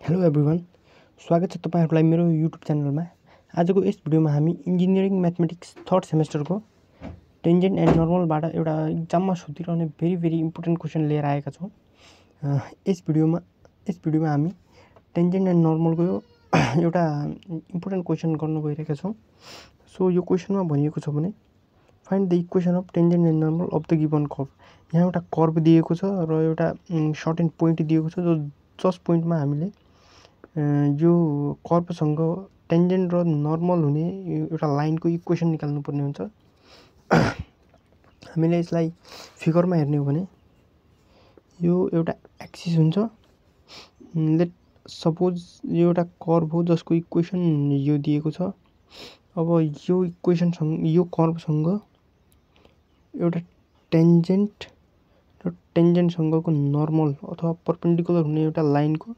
Hello everyone, स्वागत छ तपाईहरुलाई मेरो युट्युब च्यानलमा। आजको यस भिडियोमा हामी इन्जिनियरिङ म्याथमेटिक्स थर्ड सेमेस्टरको टेन्जेन्ट एन्ड नर्मलबाट एउटा एक्जाममा सोधिरहने भेरी इम्पोर्टेन्ट क्वेसन लिएर आएका छौं। यस भिडियोमा हामी टेन्जेन्ट एन्ड नर्मलको एउटा इम्पोर्टेन्ट क्वेसन गर्न गइरहेका छौं। सो यो क्वेसनमा भनिएको छ भने find the equation of tangent and normal of the given curve. यहाँ एउटा कर्व दिएको छ र एउटा सर्टेन पोइन्ट दिएको छ, जो जस पोइन्टमा हामीले यो कर्वसँग टेन्जेन्ट र नर्मल हुने एउटा लाइनको इक्वेसन निकाल्नु पर्ने हुन्छ। हामीले यसलाई फिगरमा हेर्ने हो भने यो एउटा एक्सिस हुन्छ। लेट सपोज यो एउटा कर्व हो जसको इक्वेसन यो दिएको छ। अब यो इक्वेसनसँग यो कर्वसँग एउटा टेन्जेन्ट र टेन्जेन्टसँगको नर्मल अथवा परपेन्डिकुलर हुने एउटा लाइनको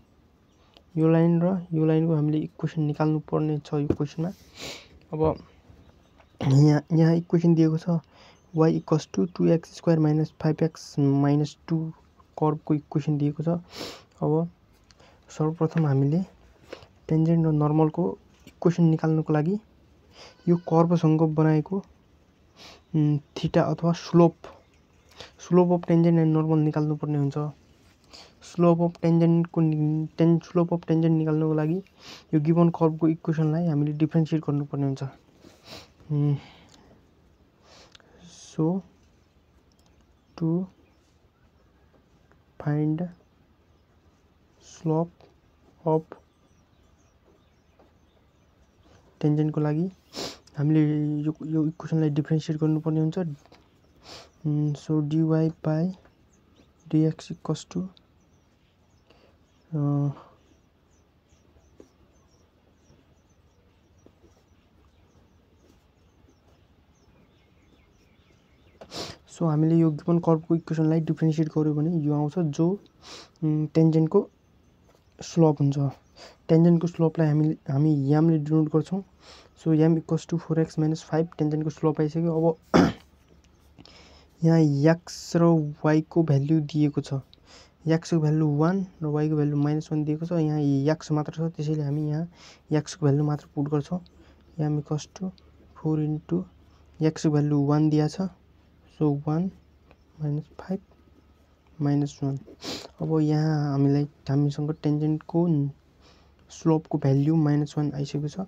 यो लाइन र यो लाइनको हामीले इक्वेसन निकाल्नु पर्ने छ यो क्वेसनमा। अब यहाँ इक्वेसन दिएको छ y = 2x² - 5x - 2 कर्वको इक्वेसन दिएको छ। अब सर्वप्रथम हामीले टेन्जेन्ट र नर्मलको इक्वेसन निकाल्नको लागि यो कर्वसँग बनाएको थीटा अथवा slope of tangent and normal निकाल्नु पर्ने हुन्छ। स्लोप अफ टेन्जेन्ट निकाल्नको लागि यो गिवन कर्वको इक्वेसनलाई हामीले डिफरेन्शिएट गर्नुपर्ने हुन्छ। So to find slope of टेन्जेन्टको लागि हामीले यो इक्वेसनलाई डिफरेन्शिएट गर्नुपर्ने हुन्छ। So dy by dx = so हामीले यो गिवन कर्वको इक्वेसनलाई डिफरेन्शिएट गर्यो भने यो आउँछ, जो टेन्जेन्टको स्लोप हुन्छ। टेन्जेन्टको स्लोपलाई हामी यामले डिनोट गर्छौं। सो m = 4x - 5 टेन्जेन्टको स्लोप आइसक्यो। अब यहाँ x र y को भ्यालु दिएको छ। x को भ्यालु 1 र y को भ्यालु -1 दिएको छ। यहाँ x मात्र छ, त्यसैले हामी यहाँ x को भ्यालु मात्र पुट गर्छौं। m = 4 * x को भ्यालु 1 दिया छ। सो 1 - 5 - 1। अब यहाँ हामीसँग टेन्जेन्टको स्लोपको भ्यालु -1 आइसकेको छ।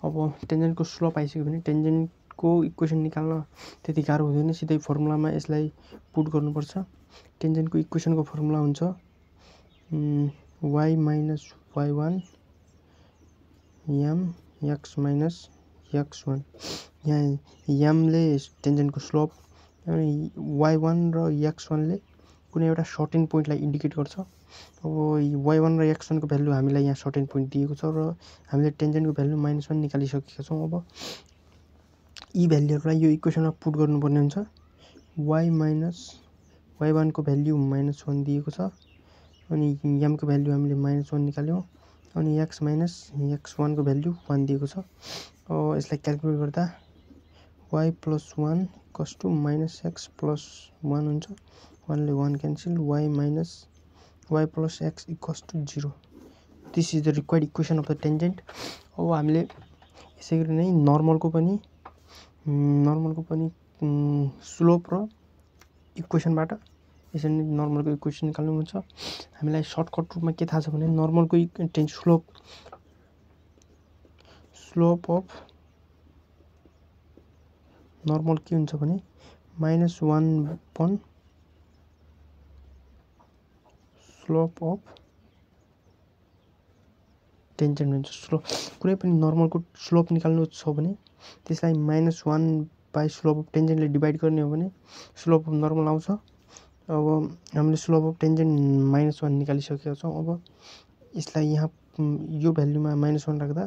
अब टेन्जेन्टको स्लोप आइसक्यो भने टेन्जेन्टको इक्वेसन निकाल्न त्यति गाह्रो हुँदैन, सिधै फर्मुलामा यसलाई पुट गर्नुपर्छ। टेन्जेन्टको इक्वेसनको फर्मुला हुन्छ y - y1 m x - x1। यहाँ m ले टेन्जेन्टको स्लोप अनि y1 र x1 ले कुनै एउटा सर्टेन पोइन्टलाई इन्डिकेट गर्छ। अब y1 र x1 को भ्यालु हामीलाई यहाँ सर्टेन पोइन्ट दिएको छ र हामीले टेन्जेन्टको भ्यालु -1 निकालिसकेका छौं। अब यी भ्यालुहरुलाई यो इक्वेसनमा पुट गर्नुपर्ने हुन्छ। y1 को भ्यालु -1 दिएको छ अनि m को भ्यालु हामीले -1 निकाल्यौं अनि x - x1 को भ्यालु 1 दिएको छ। अब यसलाई क्याल्कुलेट गर्दा y + 1 = -x + 1 हुन्छ। 1 ले 1 cancel, y + x = 0। This is the required equation of the tangent. अब हामीले यसैगरी नै नर्मलको पनि स्लोप र इक्वेसनबाट यसरी नै नर्मलको इक्वेसन निकाल्नु हुन्छ। हामीलाई सर्टकट रूपमा के थाहा छ भने नर्मलको स्लोप अफ नर्मल के हुन्छ भने -1 स्लोप अफ टेन्जेन्ट हुन्छ। कुनै पनि नर्मलको स्लोप निकाल्नु छ भने त्यसलाई -1 स्लोप अफ टेन्जेन्टले डिभाइड गर्ने हो भने स्लोप अफ नर्मल आउँछ। अब हामीले स्लोप अफ टेन्जेन्ट -1 निकालिसकेका छौं। अब यसलाई यहाँ यो भ्यालुमा -1 राख्दा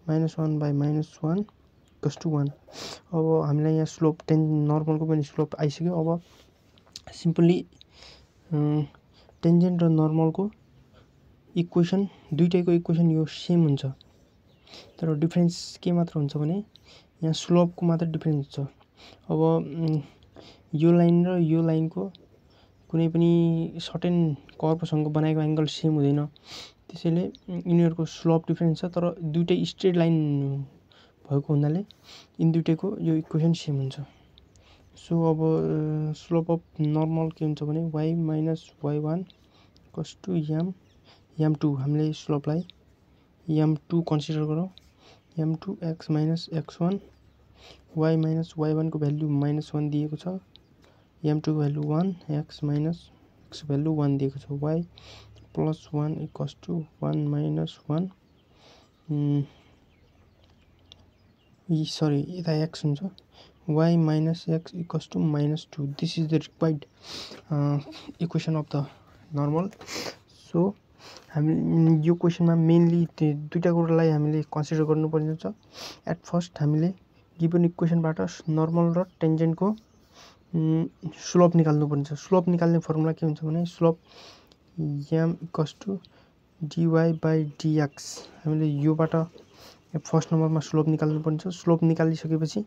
-1 / -1 = 1। अब हामीलाई यहाँ स्लोप नर्मलको पनि स्लोप आइसक्यो। अब सिम्पली टेन्जेन्ट र नर्मलको इक्वेसन दुईटैको इक्वेसन यो सेम हुन्छ, तर डिफरेन्स के मात्र हुन्छ भने यहाँ स्लोपको मात्र डिफरेन्स हुन्छ। अब यो लाइन र यो लाइनको कुनै पनि सर्टेन कर्वसँग बनाएको एंगल सेम हुँदैन, त्यसैले यिनीहरूको स्लोप डिफरेन्स छ तर दुईटै स्ट्रेट लाइन भएको हुनाले यिनी दुईटैको यो इक्वेसन सेम हुन्छ। सो अब स्लोप अफ नर्मल के हुन्छ भने y minus y1 equals to m2 हामीले स्लोपलाई m2 कन्सिडर गरौँ। m2 x minus x1 y minus y1 को भ्यालु -1 दिएको छ, m2 को भ्यालु 1 x माइनस x को भ्यालु 1 दिएको छ, y plus 1 equals to 1 minus 1 सरी यता x हुन्छ, y minus x equals to -2 this is the required equation of the normal. So हामी यो क्वेसनमा मेनली त्यो दुईटा कुरालाई हामीले कन्सिडर गर्नुपर्ने हुन्छ। एट फर्स्ट हामीले गिभन इक्वेसनबाट नर्मल र टेन्जेन्टको स्लोप निकाल्नुपर्ने छ। स्लोप निकाल्ने फर्मुला के हुन्छ भने slope m equals to dy by dx। हामीले योबाट फर्स्ट नम्बरमा स्लोप निकाल्नुपर्ने छ। स्लोप निकालिसकेपछि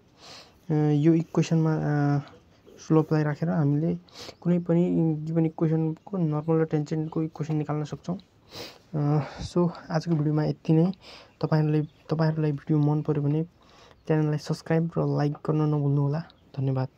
यो इक्वेसनमा स्लोपलाई राखेर हामीले कुनै पनि गिभन इक्वेसनको नर्मल र टेन्जेन्टको इक्वेसन निकाल्न सक्छौँ। सो आजको भिडियोमा यति नै। तपाईहरुलाई भिडियो मन पर्यो भने च्यानललाई सब्स्क्राइब र लाइक गर्न नभुल्नुहोला। धन्यवाद।